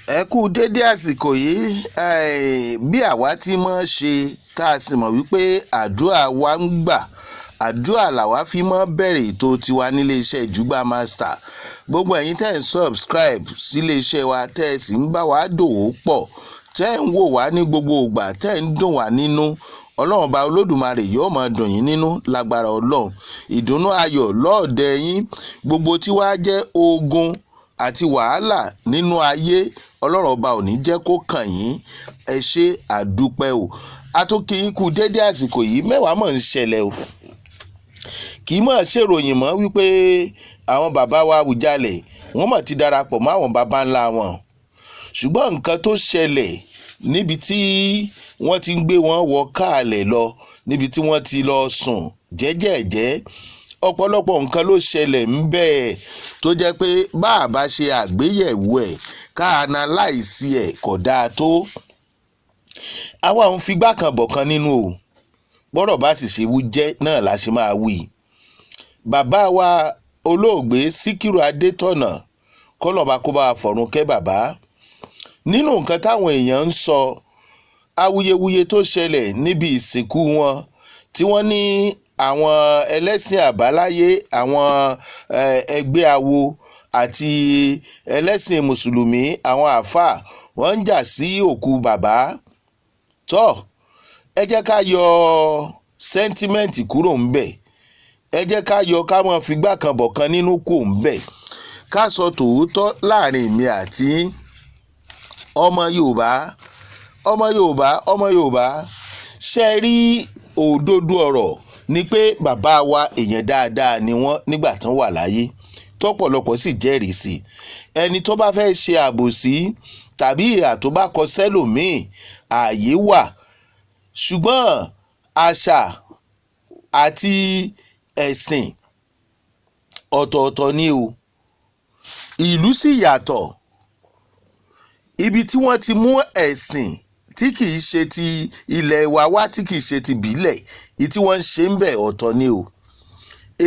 Ẹ kú dédé àsìkò yìí. Bí àwa ti mọ̀ ṣe tá a sì mọ̀ wípé àdúrà wa ń gbà, àdúrà làwa fi mọ́ bẹ̀rẹ̀ ètò tiwa nílé iṣẹ́ Jùgbà Master. Gbogbo ẹ̀yin tẹ́ ń subscribe sílé iṣẹ́ wa, tẹ́ ẹ sì ń bá wa dòwò pọ̀, tẹ́ ń wò wá ní gbogbo ìgbà, tẹ́ ń dùn wá nínú, Ọlọ́run bá Olódùmarè yóò máa dùn yín nínú lágbára Ọlọ́run. Ìdùnnú ayọ̀ lọ́ọ̀dẹ yín. Gbogbo tí wàá jẹ́ ogun àti wàhálà nínú ayé, Ọlọ́run Ọba ò ní jẹ́ kó kàn yín. Ẹ ṣe, àdúpẹ́ o. Àtúnkì yín kú dédé àsìkò yìí. Mẹ́wàá mọ̀ ń ṣẹlẹ̀ o. Kì í mọ̀ ṣèròyìn mọ́ wípé àwọn bàbá wa Àwùjalẹ̀, wọ́n mọ̀ ti darapọ̀ mọ́ àwọn baba ńlá wọn, ṣùgbọ́n nǹkan tó ṣẹlẹ̀ níbi tí wọ́n ti ń gbé wọn wọ káàlẹ̀ lọ, níbi tí wọ́n ti lọ sùn jẹ́jẹ̀jẹ́, ọ̀pọ̀lọpọ̀ nǹkan ló ṣẹlẹ̀ ń bẹ́ẹ̀ tó jẹ́ pé bá a bá ṣe àgbéyẹ̀wò ẹ̀, ká analyse ẹ̀, kò dáa tó. Àwa òun figbá kan bọ̀ kan nínú o. Bọ́rọ̀ bá sì ṣe wú jẹ́ náà la ṣe máa wí. Bàbá wa olóògbé Síkírù Adétọ̀nà, kọ́lọ́ba kó bá a fọ̀run kẹ́ bàbá. Nínú nǹkan táwọn èèyàn ń sọ, awuyewuye tó ṣẹlẹ̀ níbi ìsìnkú wọn, tí wọ́n ní àwọn ẹlẹ́sìn àbáláyé, àwọn ẹgbẹ́ awo àti ẹlẹ́sìn mùsùlùmí, àwọn àáfàá, wọ́n ń jà sí òkú bàbá tọ́. Ẹ jẹ́ ká yọ sentiment kúrò ńbẹ̀. Ẹ jẹ́ ká yọ ká mọ́ figbá kan bọ̀ kan nínú kù ńbẹ̀, ká sọ tòótọ́ láàrin mi àti ọmọ Yorùbá. Ọmọ Yorùbá, ọmọ Yorùbá, ṣe rí òdodo ọ̀rọ̀ ni pé bàbá wa, èèyàn dáadáa ni wọ́n nígbà tán wà láyé, tọ́pọ̀lọpọ̀ sì jẹ́rìí sí. Ẹni tó bá fẹ́ ṣe àbòsí tàbí ìhà tó bá kọ sẹ́lòmíì, ààyè wà, ṣùgbọ́n àṣà àti ẹ̀sìn ọ̀tọ̀ọ̀tọ̀ ni o. Ìlú sì yàtọ̀. Ibi tí wọ́n ti mú ẹ̀sìn tí kì í ṣe ti ilẹ̀ wa wá, tí kì í ṣe ti bílẹ̀, tí wọ́n ń ṣe ń bẹ̀, ọ̀tọ̀ ni o.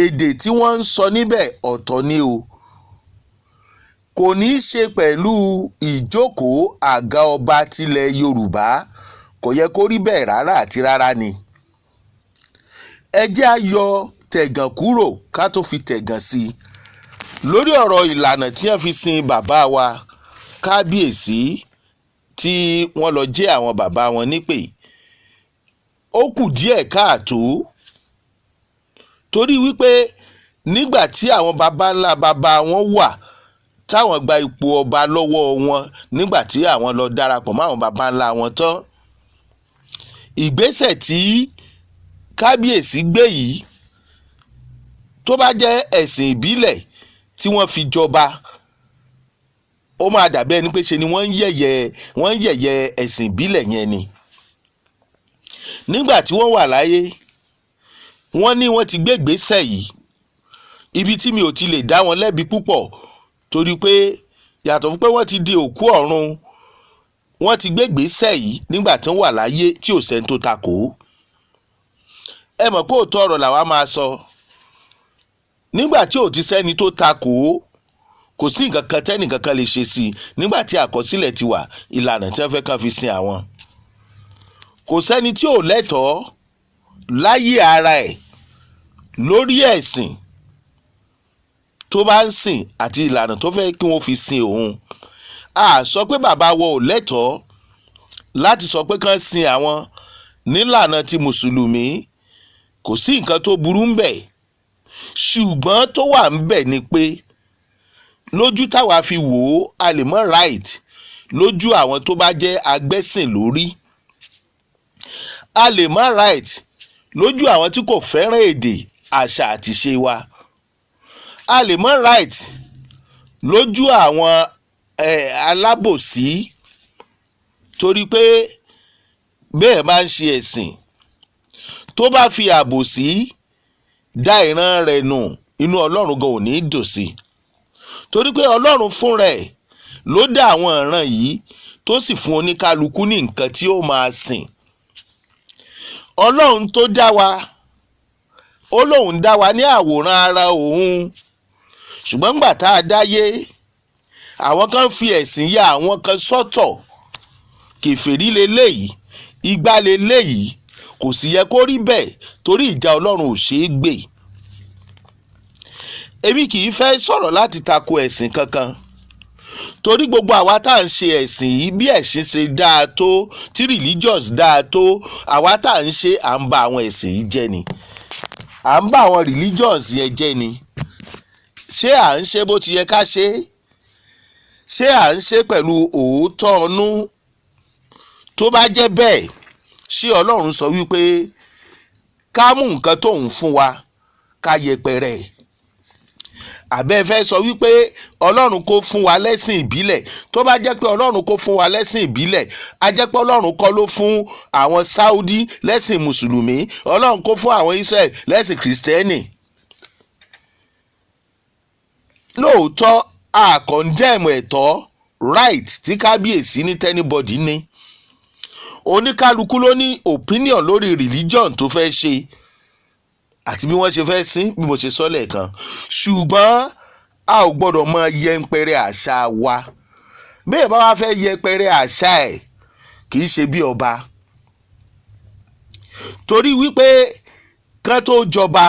Èdè tí wọ́n ń sọ níbẹ̀, ọ̀tọ̀ ni o. Kò ní í ṣe pẹ̀lú ìjókòó àga ọba tilẹ̀ Yorùbá. Kò yẹ kó rí bẹ́ẹ̀ rárá àti rárá ni. Ẹ jẹ́ á yọ tẹ̀gàn kúrò ká tó fi tẹ̀gàn sí i lórí ọ̀rọ̀ ìlànà tí wọ́n fi sin bàbá wa kábíyèsí, tí wọ́n lọ jẹ́ àwọn bàbá wọn nípè. Ó kù díẹ̀ káàtó, torí wípé nígbà tí àwọn baba ńlá bàbá wọn wà, táwọn gba ipò ọba lọ́wọ́ wọn, nígbà tí àwọn lọ darapọ̀ mọ́ àwọn baba ńlá wọn tán, ìgbésẹ̀ tí kábíyèsí gbé yìí, tó bá jẹ́ ẹ̀sìn ìbílẹ̀ tí wọ́n fi jọba, ó máa dàbí ẹni pé ṣe ni wọ́n ń yẹ̀yẹ́ ẹ̀sìn ìbílẹ̀ yẹn ni. Nígbà tí wọ́n wà láyé, wọ́n ní wọ́n ti gbé ìgbésẹ̀ yìí. Ibi tí mi ò ti lè dá wọn lẹ́bi púpọ̀, torí pé yàtọ̀ fún pé wọ́n ti di òkú ọ̀run, wọ́n ti gbé ìgbésẹ̀ yìí nígbà tí wọ́n wà láyé, tí ò sẹ́ni tó takò ó. Ẹ mọ̀ pé òótọ́ ọ̀rọ̀ làwa máa sọ. Nígbà tí ò ti sẹ́ni tó takò ó, kò sí nǹkan kan tẹ́nìkan kan lè ṣe sí i. Nígbà tí àkọsílẹ̀ ti wà, ìlànà tí wọ́n fẹ́ kàn fi sin àwọn, kò sẹ́ni tí ò lẹ́tọ̀ọ́ láyé ara ẹ̀ lórí ẹ̀sìn tó bá ń sìn àti ìlànà tó fẹ́ kí wọ́n fi sin òun. A sọ pé bàbá wọ ò lẹ́tọ̀ọ́ láti sọ pé kán sin àwọn nílànà ti mùsùlùmí. Kò sí nǹkan tó burú ń bẹ̀, ṣùgbọ́n tó wà ń bẹ̀ ni pé lójú táwa fi wò ó, a lè mọ̀ right lójú àwọn tó bá jẹ́ agbẹ́sìn lórí, a lè mọ̀ right lójú àwọn tí kò fẹ́ràn èdè, àṣà àti ìṣe wa, a lè mọ̀ right lójú àwọn alábòsí, torí pé bẹ́ẹ̀ máa ń ṣe ẹ̀sìn tó bá fi àbòsí dá ìran rẹ̀ nù, inú Ọlọ́run gan ò ní í dùn sí i, torí pé Ọlọ́run fúnra ẹ̀ ló dá àwọn ìran yìí, tó sì fún oníkálukú ní nǹkan tí ó máa sìn. Ọlọ́run tó dá wa, ó lóun dá wa ní àwòrán ara òun, ṣùgbọ́n ńgbà tá a dáyé, Àwọn kan fi ẹ̀sìn ya àwọn kan sọ́tọ̀. Kèfèrí leléyìí, igbá leléyìí. Kò sì yẹ kó rí bẹ́ẹ̀, torí ìjà Ọlọ́run ò ṣeé gbè. Èmi kì í fẹ́ sọ̀rọ̀ láti tako ẹ̀sìn kankan, torí gbogbo àwa tá à ń ṣe ẹ̀sìn yìí, bí ẹ̀sìn ṣe dáa tó, tí religious dáa tó, àwa tá à ń ṣe, à ń ba àwọn ẹ̀sìn yìí jẹ́ ni, à ń bá àwọn religions yẹn jẹ́ ni. Ṣé à ń ṣe bó ti yẹ ká ṣe? Ṣé à ń ṣe pẹ̀lú òótọ́ ọnú? Tó bá jẹ́ bẹ́ẹ̀, ṣé Ọlọ́run sọ wípé ká mú nǹkan tóun fún wa ká yẹpẹrẹ? Àbẹ́ fẹ́ sọ wípé Ọlọ́run kò fún wa lẹ́sìn ìbílẹ̀? Tó bá jẹ́ pé Ọlọ́run kò fún wa lẹ́sìn ìbílẹ̀, á jẹ́ pé Ọlọ́run kọ́ ló fún àwọn Saudi lẹ́sìn Mùsùlùmí, Ọlọ́run kò fún àwọn Israel lẹ́sìn Kìrìsìtẹ́nì. Lóòótọ́, a condemn ẹ̀tọ́, right tí kábíyèsí ní, tí anybody ní. Oníkálukú ló ní opinion lórí religion tó fẹ́ ṣe àti bí wọ́n ṣe fẹ́ sìn, bí mo ṣe sọ lẹ́ẹ̀kan, ṣùgbọ́n a ò gbọ́dọ̀ mọ yẹnpẹrẹ àṣà wa. Bẹ́ẹ̀ bá wá fẹ́ yẹpẹrẹ àṣà ẹ̀, kì í ṣe bí ọba, torí wípé kán tó jọba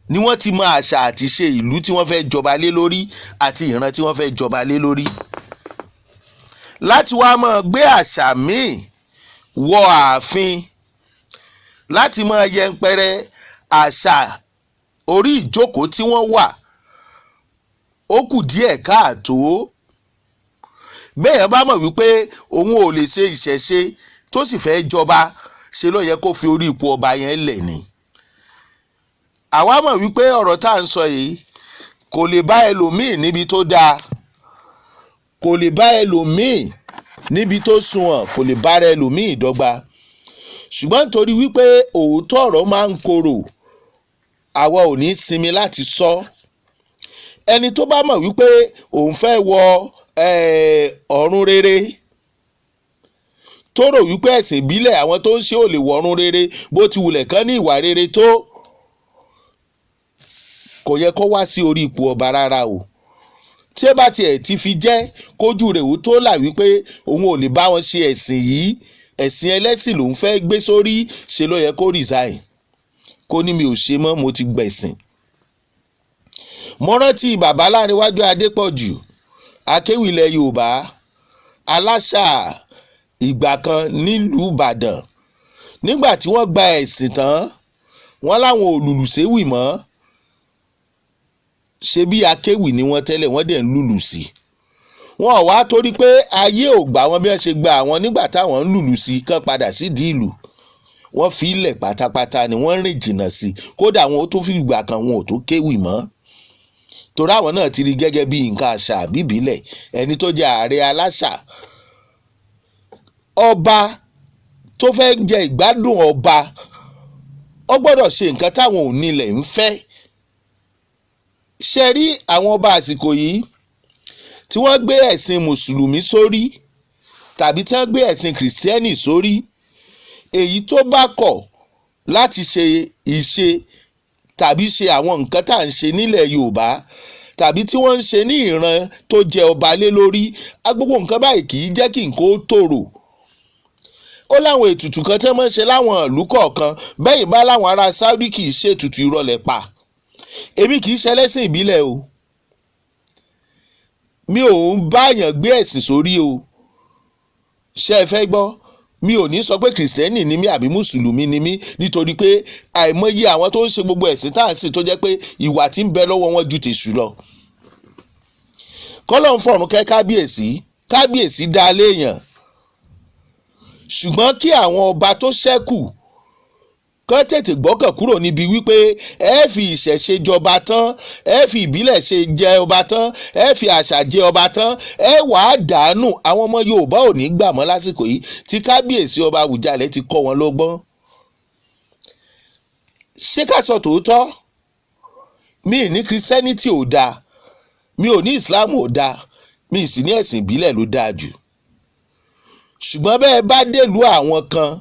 ni wọ́n ti mọ àṣà àti ṣe ìlú tí wọ́n fẹ́ jọba lé lórí àti ìran tí wọ́n fẹ́ jọba lé lórí. Láti wá máa gbé àṣà míì wọ ààfin, láti máa yẹnpẹrẹ àṣà orí ìjókòó tí wọ́n wà, ó kù díẹ̀ káàtó. Bẹ́ẹ̀ bá mọ̀ wípé òun ò lè ṣe ìṣẹ̀ṣe tó sì fẹ́ jọba, ṣe ló yẹ kó fi orí ipò ọba yẹn lẹ̀ ni. Àwa mọ̀ wípé ọ̀rọ̀ tá à ń sọ yìí kò lè bá ẹlòmíì níbi tó dáa, kò lè bá ẹlòmíì níbi tó sunwọ̀n, kò lè bára ẹlòmíì dọ́gba, ṣùgbọ́n nítorí wípé òótọ́ ọ̀rọ̀ máa ń korò, àwa ò ní sinmi láti sọ. Ẹni tó bá mọ̀ wípé òun fẹ́ wọ ọ̀run rere, tó rò wípé ẹ̀sìn ìbílẹ̀ àwọn tó ń ṣe ò lè wọ̀run rere, bó ti wulẹ̀ kán ní ìwà rere tó, kò yẹ kó wá sí orí ipò ọba rárá o. Tí ẹ bá tiẹ̀ ti fi jẹ́ kójú rẹ̀ ó tó là wípé òun ò lè bá wọn ṣe ẹ̀sìn yìí, ẹ̀sìn ẹlẹ́sìn lòun fẹ́ gbé sórí, ṣe ló yẹ kó resign, kó ní mi ò ṣe mọ́, mo ti gbẹ̀sìn. Mo rántí bàbá Láńrewájú Adépọ̀jù, akéwì ilẹ̀ Yorùbá, aláṣà ìgbà kan nílùú Ìbàdàn. Nígbà tí wọ́n gba ẹ̀sìn tán, wọ́n láwọn ò lùlù séwì mọ́. Ṣe bí akéwì ni wọ́n tẹ́lẹ̀, wọ́n dẹ̀ ń lùlù sí wọn ò wá, torí pé ayé ò gbà wọ́n bí wọ́n ṣe gba àwọn nígbà táwọn ń lùlù sí kán padà sídìí ìlú. Wọ́n fi ilẹ̀ pátápátá ni, wọ́n rìn jìnnà sí. Kódà wọn ò tó fi ìgbà kan, wọn ò tó kéwì mọ́, torí àwọn náà ti rí gẹ́gẹ́ bí nǹkan àṣà bíbílẹ̀. Ẹni tó jẹ́ ààrẹ aláṣà, ọba tó fẹ́ jẹ ìgbádùn ọba, ó gbọ́dọ̀ ṣe nǹkan táwọn onílẹ̀ ń fẹ́ ṣe. Rí àwọn ọba àsìkò yìí tí wọ́n gbé ẹ̀sìn Mùsùlùmí sórí tàbí tí wọ́n gbé ẹ̀sìn Kìrìsìtẹ́nì sórí, èyí tó bá kọ̀ láti ṣe ìṣe tàbí ṣe àwọn nǹkan tá à ń ṣe nílẹ̀ Yorùbá tàbí tí wọ́n ń ṣe ní ìran tó jẹ ọba lé lórí, agbogbo nǹkan báyìí kì í jẹ́ kí nǹkan ó tòrò. Ó láwọn ètùtù kan tí wọ́n máa ń ṣe láwọn ìlú kọ̀ọ̀kan. Bẹ́ẹ̀ bá láwọn ará Saudi kì í ṣètùtù, ìrọ̀lẹ́ pa. Èmi kì í ṣẹlẹ́sìn ìbílẹ̀ o, mi ò ń báyàn gbé ẹ̀sìn sórí o. Ṣé ẹ fẹ́ gbọ́? Mi ò ní sọ pé Kìrìsìtẹ́nì ni mí àbí Mùsùlùmí ni mí, nítorí pé àìmọye àwọn tó ń ṣe gbogbo ẹ̀sìn tá à ń sìn tó jẹ́ pé ìwà tí ń bẹ lọ́wọ́ wọn ju tèṣù lọ. Kọ́lọ́un fọ̀run kẹ́ kábíyèsí. Kábíyèsí dá léèyàn, ṣùgbọ́n kí àwọn ọba tó ṣẹ́kù kán tètè gbọ́kàn kúrò níbi wípé ẹ fi ìṣẹ̀ṣe jọba tán, ẹ fi ìbílẹ̀ ṣe jẹ ọba tán, ẹ fi àṣà jẹ ọba tán, ẹ wàá dànù. Àwọn ọmọ Yorùbá ò ní gbà mọ́ lásìkò yìí tí kábíyèsí Ọba Àwùjalẹ̀ ti kọ́ wọn lọ́gbọ́n. Ṣé ká sọ tòótọ́? Mi ní Christianity ò dáa, mi ò ní Islam ò dáa, mi sì ní ẹ̀sìn ìbílẹ̀ ló dáa jù, ṣùgbọ́n bẹ́ẹ̀ bá dèlú àwọn kan,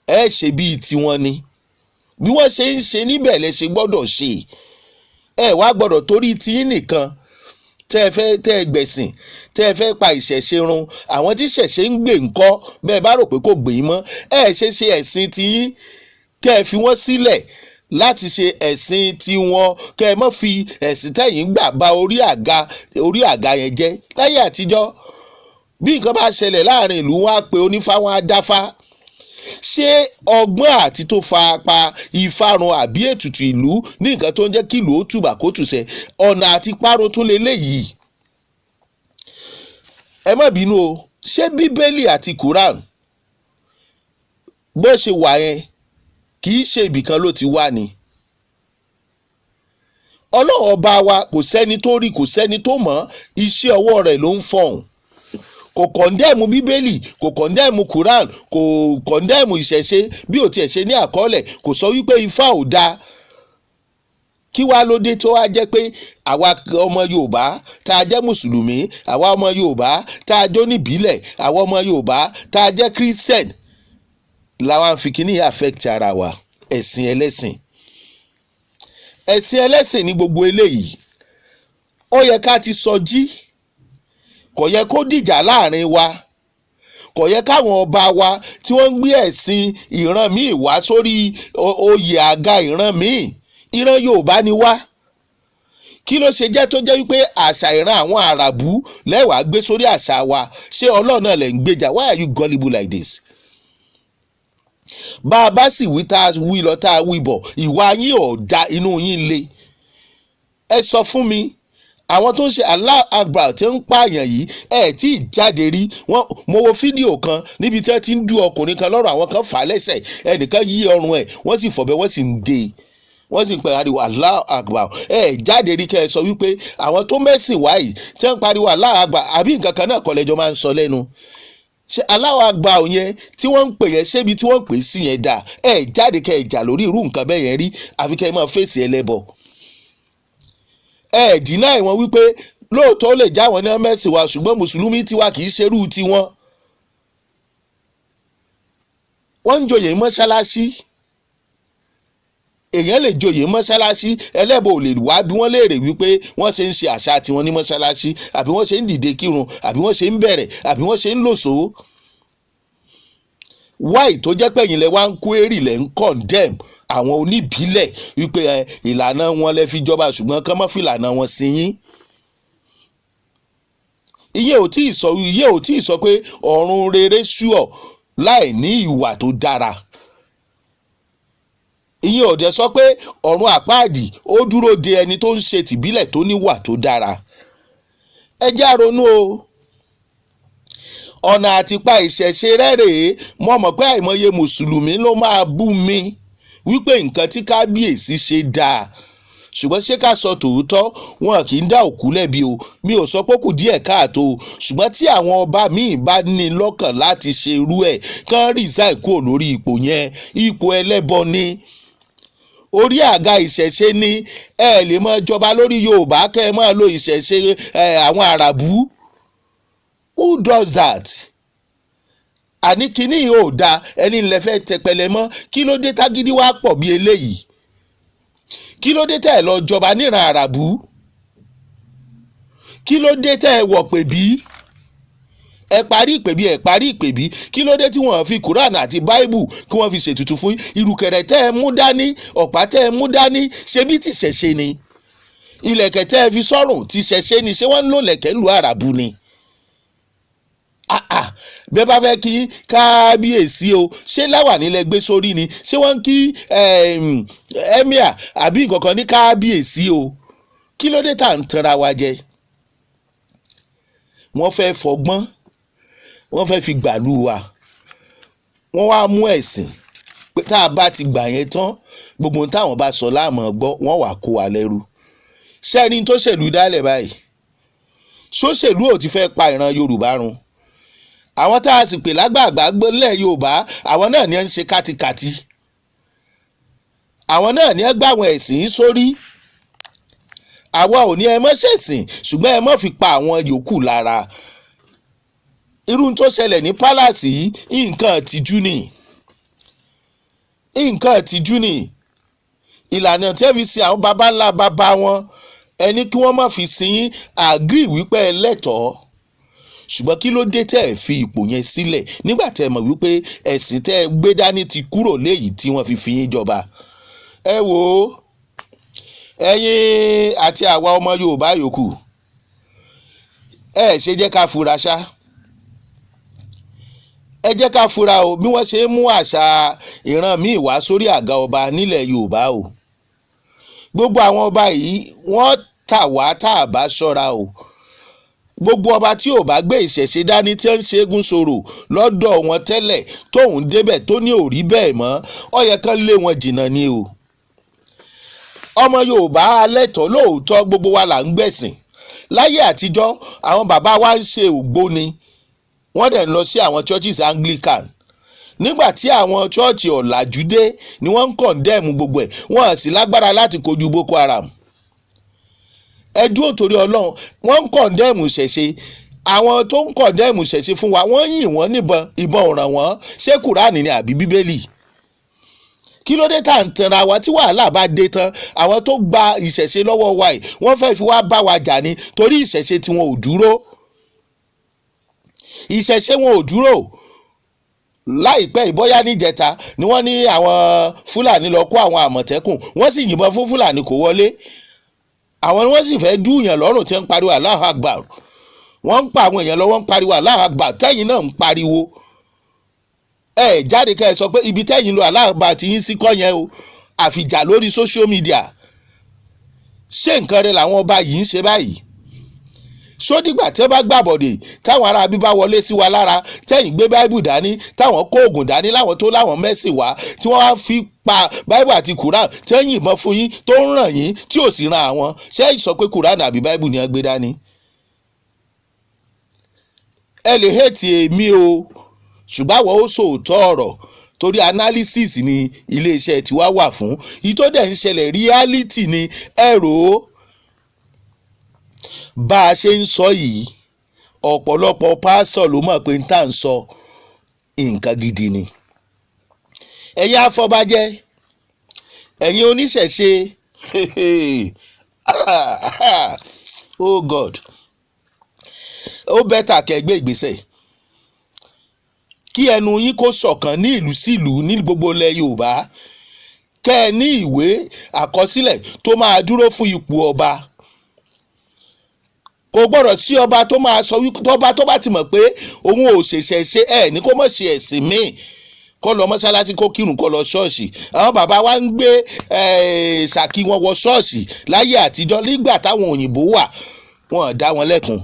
ẹ ṣe bíi tiwọn ni. Bí wọ́n ṣe ń ṣe níbẹ̀ lẹ ṣe gbọ́dọ̀ ṣe. Ẹ wá gbọ́dọ̀ torí tiyín nìkan. Tẹ́ ẹ fẹ́ tẹ́ ẹ gbẹ̀sìn, tẹ́ ẹ fẹ́ pa ìṣẹ̀ṣe run, àwọn tí ìṣẹ̀ṣe ń gbè ńkọ́? Bẹ́ẹ̀ bá rò pé kò gbè yín mọ́, ẹ ṣe ṣe ẹ̀sìn tiyín, kẹ́ ẹ fi wọ́n sílẹ̀ láti ṣe ẹ̀sìn tiwọn, kẹ́ ẹ má fi ẹ̀sìn tẹ̀yìn gbà ba orí àga yẹn jẹ́. Láyé àtijọ́, bí nǹkan bá ṣẹlẹ̀ láàrin ìlú, wọn á pe onífá, wọn á dáfá. Ṣé ọgbọ́n àti tó fa pa ìfarun àbí ètùtù ìlú ní nǹkan tó ń jẹ́ kí ìlú ó tùbà kó tùsẹ̀, ọ̀nà àti parun tún lè léyìí? Ẹ má bínú o. Ṣé Bíbélì àti Quran bó ṣe wà yẹn, kì í ṣe ibìkan ló ti wá ni? Ọlọ́run Ọba wa, kò sẹ́ni tó rí, kò sẹ́ni tó mọ̀. Iṣẹ́ ọwọ́ rẹ̀ ló ń fọ̀hún. Kò condemn Bíbélì, kò condemn Quran, kò condemn ìṣẹ̀ṣe bí ò tiẹ̀ ṣe ní àkọọ́lẹ̀. Kò sọ wípé Ifá ò dáa. Kí wàá ló dé tó wá jẹ́ pé àwa ọmọ Yorùbá tá a jẹ́ Mùsùlùmí, àwa ọmọ Yorùbá tá a jó níbílẹ̀, àwa ọmọ Yorùbá tá a jẹ́ Christian, làwọn fi kíní affect ara wa? Ẹ̀sìn ẹlẹ́sìn, ẹ̀sìn ẹlẹ́sìn ní gbogbo eléyìí. Ó yẹ ká ti sọ jí. Kò yẹ kó dìjà láàrin wa. Kò yẹ káwọn ọba wa tí wọ́n ń gbé ẹ̀sìn ìran míì wá sórí oyè àga ìran míì. Ìran Yorùbá ni wá. Kí ló ṣe jẹ́ tó jẹ́ wípé àṣà ìran àwọn Àràbù lẹ́wàá gbé sórí àṣà wa? Ṣé Ọlọ́run náà lẹ̀ ń gbèjà? Why are you gullible like this? Bá a bá sì wí, tá a wí lọ, tá a wí bọ̀, ìwà yín ò da, inú yín le. Ẹ sọ fún mi, àwọn tó ń ṣe Allah Akbar tí ń pààyàn yìí, ẹ tí ì jáde rí wọn. Mo wo fídíò kan níbi tí wọ́n ti ń du ọkùnrin kan lọ́rọ̀. Àwọn kan fà á lẹ́sẹ̀, ẹnìkan yí ọrùn ẹ̀, wọ́n sì fọ̀bẹ, wọ́n sì ń gé e, wọ́n sì ń pè ariwo Allah Akbar. Ẹ jáde rí kẹ́ ẹ sọ wípé àwọn tó mẹ́sìn wáyìí tí wọ́n ń pariwo Allah Akbar àbí nǹkan kan náà kọ́lẹ́jọ́ máa ń sọ lẹ́nu. Ṣé Allahu Akbar yẹn tí wọ́n ń pè yẹn, ṣébi tí wọ́n ń pè sí yẹn dà? Ẹ jáde kẹ́ ẹ jà lórí irú nǹkan bẹ́ẹ̀ yẹn rí, àfi kẹ́ ẹ máa fèsì ẹlẹ́bọ. Ẹ dínà ìwọ̀n wípé lóòótọ́ lè já wọn ní mẹ́sìn wa, ṣùgbọ́n Mùsùlùmí tiwa kì í ṣerú tiwọn. Wọ́n ń joyè mọ́ṣáláṣí. Èèyàn lè joyè mọ́ṣáláṣí, ẹlẹ́bọ̀ ò lè wá bí wọ́n léèrè wípé wọ́n ṣe ń ṣe àṣà tiwọn ní mọ́ṣáláṣí, àbí wọ́n ṣe ń dìde kírun, àbí wọ́n ṣe ń bẹ̀rẹ̀, àbí wọ́n ṣe ń lòṣó. Wáì tó jẹ́ pé ẹ̀yin lẹ wá ń kó èrì, lẹ̀ ń condemn àwọn oníbílẹ̀ wípé ẹ ìlànà wọn lẹ fi jọba, ṣùgbọ́n kán má fi ìlànà wọn sí yín. Iye ò tí ì sọ pé ọ̀run rere ṣúọ̀ láì ní ìwà tó dára. Ìyẹn ò dẹ̀ sọ pé ọ̀run àpáàdì ó dúró de ẹni tó ń ṣe tìbílẹ̀ tó níwà tó dára. Ẹ jẹ́ á ronú o. Ọ̀nà àtipa ìṣẹ̀ṣe rẹ̀ rèé. Mo mọ̀ pé àìmọye Mùsùlùmí ló máa bú mi wípé nǹkan tí kábíyèsí ṣe dáa, ṣùgbọ́n ṣé ká sọ tòótọ́, wọn kì í dá òkú lẹ́bi o. Mi ò sọ pé kù díẹ̀ káàtó o, ṣùgbọ́n tí àwọn ọba míì bá ní lọ́kàn láti ṣe irú ẹ̀, kán resign kúrò lórí ipò yẹn. Ipò ẹlẹ́bọ ni, orí àga ìṣẹ̀ṣe ni. Ẹ lè máa jọba lórí Yorùbá kẹ́ ẹ máa lo ìṣẹ̀ṣe àwọn Àràbù. Who does that? Àní kínní yìí ò dáa. Ẹni ńlẹ̀ fẹ́ tẹpẹlẹ mọ́. Kí ló dé tágídí wá pọ̀ bí eléyìí? Kí ló dé tẹ́ ẹ lọ jọba níran Àràbù? Kí ló dé tẹ́ ẹ wọ̀ pè bí ẹ parí ìpè bí ẹ parí ìpè bí? Kí ló dé tí wọ́n fi Quran àti Bible kí wọ́n fi ṣètùtù fún ìrùkẹ̀rẹ̀ tẹ́ ẹ mú dání, ọ̀pá tẹ́ ẹ mú dání? Ṣebí ti ṣẹ̀ṣe ni? Ìlẹ̀kẹ̀ tẹ́ ẹ fi sọ́rùn, ti ṣẹ̀ṣe ni? Ṣé wọ́n ń lò lẹ̀kẹ̀ lu Àràbù ni? Ah ah, bẹ́ẹ̀ bá fẹ́ kí kábíyèsí o, ṣé láwàní lẹ gbé sórí ni? Ṣé wọ́n ń kí emir àbí nǹkan kan ní kábíyèsí o? Kí ló dé tá à ń tanra wa jẹ? Wọ́n fẹ́ fọgbọ́n, wọ́n fẹ́ fi gbàlú wa. Wọ́n wá mú ẹ̀sìn pé tá a bá ti gbà yẹn tán, gbogbo ohun táwọn bá sọ láàmú gbọ́, wọ́n wàá kó wa lẹ́rú. Sẹ́ni tó ṣèlú dálẹ̀ báyìí, ṣóṣèlú ò ti fẹ́ pa ìran Yorùbá run? Àwọn tá a sì pè lágbààgbà gbọ́lẹ̀ Yorùbá, àwọn náà ní ẹ ń ṣe kátikàti, àwọn náà ní ẹ gbà àwọn ẹ̀sìn sórí. Àwa ò ní ẹ mọ́ ṣẹ̀sìn, ṣùgbọ́n ẹ mọ́ fi pa àwọn yòókù lára. Irú tó ṣẹlẹ̀ ní palace yìí, nǹkan ìtìjú ni, nǹkan ìtìjú ni. Ìlànà tí ẹ fi sin àwọn baba ńlá baba wọn. Ẹni kí wọ́n má fi sin yín, agree wípé ẹ lẹ́tọ̀ọ́, ṣùgbọ́n kí ló dé tẹ́ ẹ fi ipò yẹn sílẹ̀ nígbà tẹ́ ẹ mọ̀ wípé ẹ̀sìn tẹ́ ẹ gbé dání ti kúrò léyìí tí wọ́n fi fi yín jọba? Ẹ wò ó, ẹ̀yin àti àwa ọmọ Yorùbá yòókù, ẹ ṣe jẹ́ ká fura ṣá. Ẹ jẹ́ ká fura o, bí wọ́n ṣe ń mú àṣà ìran míì wá sórí àga ọba nílẹ̀ Yorùbá o. Gbogbo àwọn ọba yìí, wọ́n tà wá tá a bá ṣọ́ra o. Gbogbo ọba tí ò bá gbé ìṣẹ̀ṣe dání, tí ń ṣẹ́gun sọ̀rọ̀ lọ́dọ̀ wọn tẹ́lẹ̀, tóun débẹ̀ tó ní òrí bẹ́ẹ̀ mọ́, ó yẹ kán lé wọn jìnnà ni o. Ọmọ Yorùbá alẹ́tọ̀ọ́ lóòótọ́, gbogbo wa là ń gbẹ̀sìn. Láyé àtijọ́, àwọn bàbá wa ń ṣe ògbóni, wọ́n dẹ̀ ń lọ sí àwọn churches Anglican. Nígbà tí àwọn church ọ̀làjú dé ni wọ́n ń condemn gbogbo ẹ̀. Wọ́n sì lágbára láti kojú Boko Haram. Ẹ dúró torí Ọlọ́run, wọ́n ń condemn ṣẹ̀ṣe. Àwọn tó ń condemn ṣẹ̀ṣe fún wa, wọ́n yìn wọ́n níbọn, ìbọn ò ràn wọ́n. Ṣé Kùránì ni àbí Bíbélì? Kí ló dé tá à ń tanra wa? Tí wàhálà bá dé tán, àwọn tó gba ìṣẹ̀ṣe lọ́wọ́ wa yìí, wọ́n fẹ́ fi wá bá wa jà ni, torí ìṣẹ̀ṣe tí wọn ò dúró, ìṣẹ̀ṣe wọn ò dúró. Láìpẹ́ ìbọ́yá níjẹta ni wọ́n ní àwọn Fúlàní lọ kó àwọn Àmọ̀tẹ́kùn, wọ́n sì yìnbọn fún Fúlàní, kò wọlé. Àwọn ni wọ́n sì fẹ́ dúyàn lọ́rùn tí wọ́n ń pariwo Allahu Akbar. Wọ́n ń pa àwọn èèyàn lọ́wọ́, ń pariwo Allahu Akbar. Tẹ́yìn náà ń pariwo, ẹ jáde ká ẹ sọ pé ibi tẹ́yìn lọ, Allahu Akbar ti yín sí kọ́ yẹn o. Àfìjà lórí social media. Ṣé nǹkan rẹ làwọn ọba yìí ń ṣe báyìí? Sódìgbà tí wọ́n bá gbàbọ̀dè, táwọn ará bí bá wọlé sí wa lára, tẹ́yìn gbé Báíbù dání, táwọn kó oògùn dání, láwọn tó láwọn mẹ́sìn wá, tí wọ́n wá fi pa Báíbù àti Quran, tí wọ́n yìnbọn fún yín tó ń ràn yín, tí ò sì ran àwọn, ṣé ẹ sọ pé Quran àbí Báíbù ni wọ́n gbé dání? Ẹ lè hate èmi o, ṣùgbọ́n àwọn ó sòótọ́ ọ̀rọ̀, torí analysis ni iléeṣẹ́ tiwa wà fún. Ìtò dẹ̀ ń ṣẹlẹ̀, reality ni. Ẹ rò ó, bá a ṣe ń sọ yìí, ọ̀pọ̀lọpọ̀ pásítọ̀ ló mọ̀ pé n tá à ń sọ nǹkan gidi ni. Ẹ̀yin afọbajẹ́, ẹ̀yin oníṣẹ̀ṣe, oh God, ó better kẹ́ gbé ìgbésẹ̀, kí ẹnu yín kó ṣọ̀kan ní ìlú sílùú ní gbogbo ilẹ̀ Yorùbá, kẹ́ ẹ ní ìwé àkọsílẹ̀ tó máa dúró fún ipò ọba. Kò gbọ́dọ̀ sí ọba tó máa sọ wípé tọ́ba tó bá ti mọ̀ pé òun ò ṣẹ̀ṣẹ̀ ṣe ẹ̀ ní kó mọ̀ ṣe ẹ̀sìn míì, kó lọ mọ́ṣáláṣí, kó kírun, kó lọ ṣọ́ọ̀ṣì. Àwọn bàbá wa ń gbé ṣàkí wọn wọ ṣọ́ọ̀ṣì láyé àtijọ́ nígbà táwọn òyìnbó wà, wọn ò dá wọn lẹ́kun.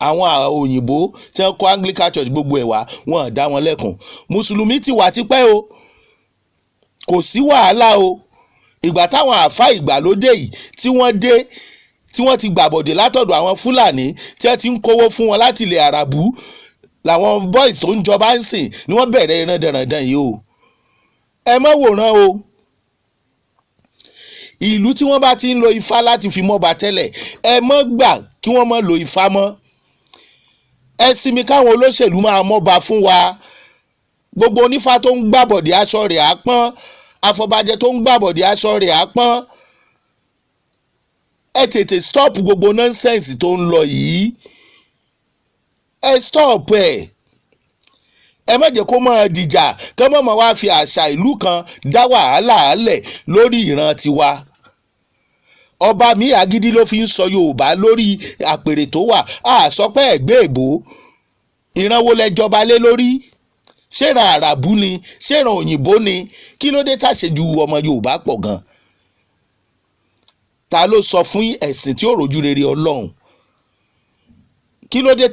Àwọn òyìnbó tí wọ́n kọ́ Anglican Church gbogbo ẹ̀ wá, wọn ò dá wọn lẹ́kun. Mùsùlùmí ti wà tipẹ́ o, kò sí wàhálà o. Ìgbà táwọn àáfà ìgbàlódé yìí tí wọ́n dé, tí wọ́n ti gbàbọ̀dè látọ̀dọ̀ àwọn Fúlàní, tí wọ́n ti ń kówó fún wọn láti ilẹ̀ Àràbù, làwọn boys tó ń jọba ń sìn ni wọ́n bẹ̀rẹ̀ ìran dandan yìí o. Ẹ má wòran o. Ìlú tí wọ́n bá ti ń lo Ifá láti fi mọ́ba tẹ́lẹ̀, ẹ má gbà kí wọ́n má lo Ifá mọ́. Ẹ sinmi káwọn olóṣèlú máa mọ́ba fún wa. Gbogbo onífá tó ń gbàbọ̀dé, aṣọ rẹ̀ á pọ́n. Afọbajẹ tó ń gbàbọ̀dé, aṣọ rẹ̀ á pọ́n. Ẹ tètè stop gbogbo nonsense tó ń lọ yìí. Ẹ stop ẹ. Ẹ má jẹ́ kó máa dìjà, kí wọ́n máa wá fi àṣà ìlú kan dá wàhálà lẹ̀ lórí ìran tiwa. Ọba mi, agídí ló fi ń sọ Yorùbá lórí àpèrè tó wà. Á sọ pé ẹ̀gbẹ́ èbó, ìran wo lẹjọba lé lórí? Ṣéran Àràbù ni? Ṣéran òyìnbó ni? Kí ló dé tàṣejù ọmọ Yorùbá pọ̀ gan? Ta ló sọ fún ẹ̀sìn tí ó rojú rere Ọlọ́run? Kí ló dé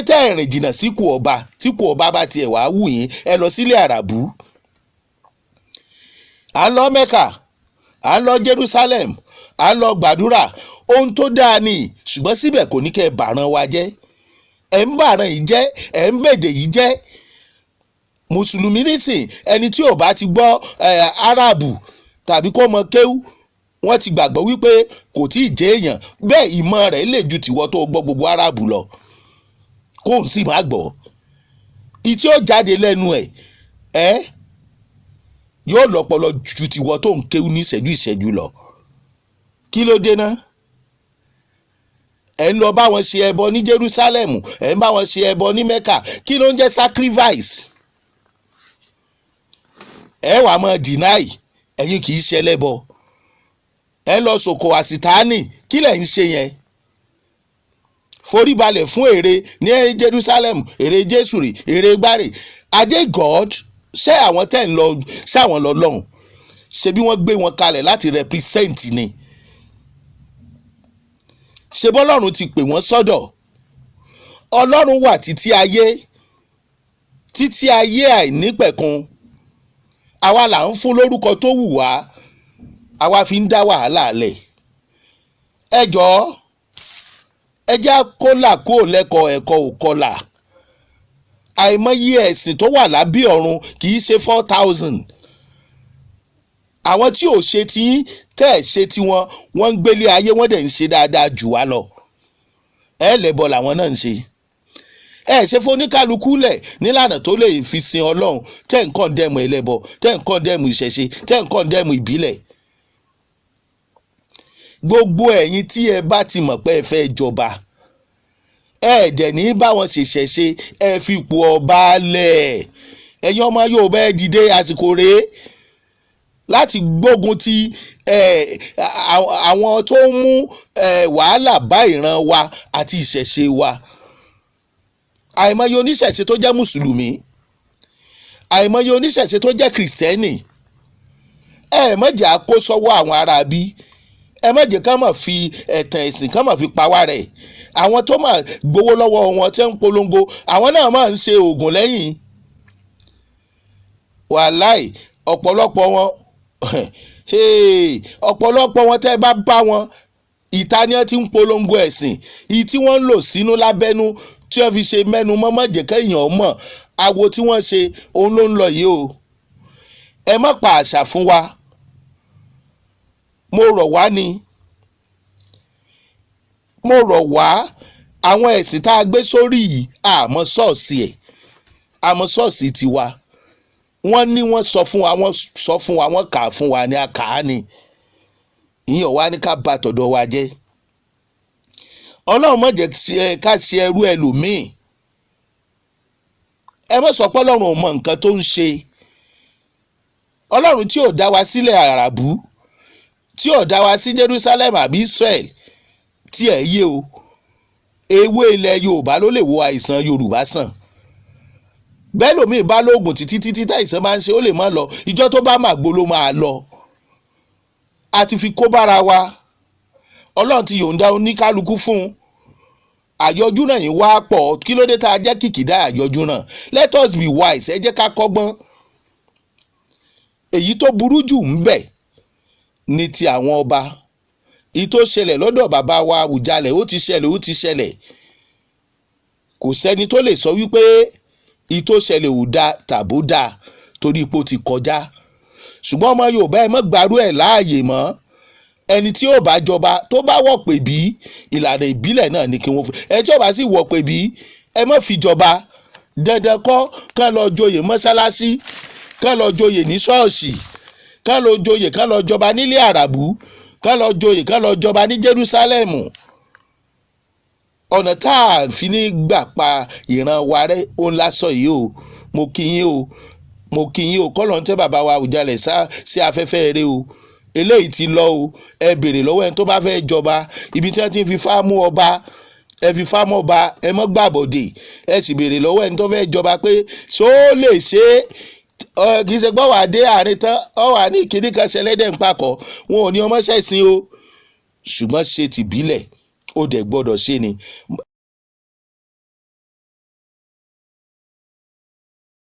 tẹ́ ẹ̀rìn jìnnà síkù ọba? Tí kù ọba bá tiẹ̀ wá wù yín, ẹ lọ sílé Àràbù. À ń lọ Mẹ́kà, à ń lọ Jerusalem, à ń lọ gbàdúrà. Ohun tó dáa ni, ṣùgbọ́n síbẹ̀ kò ní kẹ́ ẹ bàrán wa jẹ́. Ẹ̀ ń bàrán yìí jẹ́, ẹ̀ ń bèdè yìí jẹ́. Mùsùlùmí nísìn, ẹni tí ò bá ti gbọ́ Árábù tàbí kó mọ kéwú, wọ́n ti gbàgbọ́ wípé kò tí ì jẹ́ èèyàn. Bẹ́ẹ̀ ìmọ̀ rẹ̀ lè ju tìwọ́ tó gbọ́ gbogbo Árábù lọ, kóun sì má gbọ́. Ìtí ó jáde lẹ́nu ẹ̀ ẹ́ yóò lọ́pọlọ ju tìwọ́ tó ń kéwú ní ìṣẹ́jú ìṣẹ́jú lọ. Kí ló dé náà? Ẹ̀ ń lọ bá wọn ṣe ẹbọ ní Jerusalem, ẹ̀ ń bá wọn ṣe ẹbọ ní Mecca. Kí ló ń jẹ́ sacrifice? Ẹ wàá mọ̀ deny ẹ̀yin kì í ṣe ẹlẹ́bọ. Ẹ lọ sòkò àsìtáàní. Kí lẹ̀ ń ṣe yẹn? Foríbalẹ̀ fún ère ní Jerusalem, ère Jésù rè, ère gbárè. Are they God? Ṣé àwọn tẹ́ ń lọ, ṣé àwọn lọ lọ́hùn? Ṣe bí wọ́n gbé wọn kalẹ̀ láti represent ni? Ṣe bọ́lọ́run ti pè wọ́n sọ́dọ̀? Ọlọ́run wà títí ayé, títí ayé àìnípẹ̀kun. Àwa là ń fún lórúkọ tó wù wá, àwa fi ń dá wàhálà lẹ̀. Ẹ jọ̀ọ́, ẹ jẹ́ kólà kó lẹ́kọ̀ọ́ ẹ̀kọ́ òkọlà. Àìmọye ẹ̀sìn tó wà lábẹ́ ọ̀run, kì í ṣe 4,000. Àwọn tí ò ṣe tí tẹ́ ẹ̀ ṣe tiwọn, wọ́n ń gbélé ayé, wọ́n dẹ̀ ń ṣe dáadáa jù wá lọ. Ẹ lẹ́bọ làwọn náà ń ṣe. Ẹ ṣe fóníkálukú lẹ̀ nílànà tó lè fi sin Ọlọ́run. Tẹ́ ń condemn ẹlẹ́bọ, tẹ́ ń condemn ìṣẹ̀ṣe, tẹ́ ń condemn ìbílẹ̀. Gbogbo ẹ̀yin tí ẹ bá ti mọ̀ pé ẹ fẹ́ jọba, ẹ dẹ̀ ní bá wọn ṣèṣẹ̀ṣe, ẹ fipò ọba lẹ̀. Ẹ̀yin ọmọ Yorùbá, ẹ dìde. Àsìkò rèé láti gbógun ti àwọn tó ń mú wàhálà bá ìran wa àti ìṣẹ̀ṣe wa. Àìmọye oníṣẹ̀ṣe tó jẹ́ mùsùlùmí, àìmọye oníṣẹ̀ṣe tó jẹ́ kìrìsìtẹ́nì. Ẹ má jẹ́ á kó sọ́wọ́ àwọn ará bí. Ẹ má jẹ́ ká má fi ẹ̀tàn ẹ̀sìn ká má fi pa wá rẹ̀. Àwọn tó máa gbowó lọ́wọ́ wọn tẹ́ ń polongo, àwọn náà máa ń ṣe oògùn lẹ́yìn. Wàláì, ọ̀pọ̀lọpọ̀ wọn, ọ̀pọ̀lọpọ̀ wọn, tẹ́ bá bá wọn ìta ni wọ́n ti ń polongo ẹ̀sìn ìyí tí wọ́n ń lò sínú lábẹ́nú, tí wọ́n fi ṣe mẹ́nu mọ́mọ́ jẹ́ kéèyàn mọ̀ awo tí wọ́n ṣe. Òun ló ń lọ yìí o. Ẹ má pa àṣà fún wa. Mo rọ̀ wá ni, mo rọ̀ wá. Àwọn ẹ̀sìn tá a gbé sórí yìí, àmọ́ ṣọ́ọ̀ṣì ẹ̀, àmọ́ ṣọ́ọ̀ṣì tiwa. Wọ́n ní wọ́n sọ fún wa, wọ́n sọ fún wa, wọ́n kà á fún wa ní a kà á ni. Ìyẹn wá ní ká bà tọ̀dọ̀ wa jẹ́. Ọlọ́run má jẹ́ ká ṣe ẹrú ẹlòmíì. Ẹ má sọ pé Ọlọ́run ò mọ nǹkan tó ń ṣe. Ọlọ́run tí ò dá wa sílẹ̀ Àràbù, tí ò dá wa sí Jerusalem àbí Israel, tí ẹ̀ yé o, ewé ilẹ̀ Yorùbá ló lè wo àìsàn Yorùbá sàn. Bẹ́ẹ̀ lómi bá lóògùn títí títí, táìsàn máa ń ṣe, ó lè má lọ. Ìjọ tó bá màgbó ló máa lọ. A ti fi kó bára wa. Ọlọ́run ti yọ̀ǹda oníkálukú fún un. Àyọjú náà yìí wá pọ̀. Kí ló dé tá a jẹ́ kìkìdá àyọjú náà? Let us be wise. Ẹ jẹ́ ká kọ́gbọ́n. Èyí tó burú jù ń bẹ ní ti àwọn ọba. Èyí tó ṣẹlẹ̀ lọ́dọ̀ bàbá wa Àwùjalẹ̀, ó ti ṣẹlẹ̀, ó ti ṣẹlẹ̀. Kò sẹ́ni tó lè sọ wípé èyí tó ṣẹlẹ̀ ò dáa tàbó dáa, torí ipò ti kọjá. Ṣùgbọ́n ọmọ Yorùbá, ẹ má gbàrú ẹ̀ láàyè mọ́. Ẹni tí ó bá jọba, tó bá wọ̀ pé bí ìlànà ìbílẹ̀ náà ni kí wọ́n fi ẹ. Tí ó bá sì wọ̀ pé bí, ẹ má fi jọba. Dandan kọ́ kán lọ joyè mọ́ṣáláṣí, kán lọ joyè ní ṣọ́ọ̀ṣì, kán lọ joyè, kán lọ jọba nílé Àràbù, kán lọ joyè, kán lọ jọba ní Jerúsálẹ́mù. Ọ̀nà tá a fi ní gbà pa ìran wa rẹ́, òun lásọ yìí o. Mo kí yín o, mo kí yín o. Kọ́lọ̀ ń tẹ́ bàbá wa Àwùjalẹ̀ sí afẹ́fẹ́ eré o. Eléyìí ti lọ o. Ẹ béèrè lọ́wọ́ ẹni tó bá fẹ́ jọba, ibi tí wọ́n ti ń fi fámú ọba. Ẹ fi fámú ọba, ẹ mọ́ gbàbọ̀dè. Ẹ sì béèrè lọ́wọ́ ẹni tó fẹ́ jọba pé ṣó lè ṣe é. Kì í ṣe gbọ́ wà dé àárín tán, ọ wà ní ìkíní kan ṣẹlẹ́dẹ̀ ń pakọ̀. Wọn ò ní ọmọ ṣẹ̀sìn o, ṣùgbọ́n ṣe tìbílẹ̀, ó dẹ̀ gbọ́dọ̀ ṣe ni.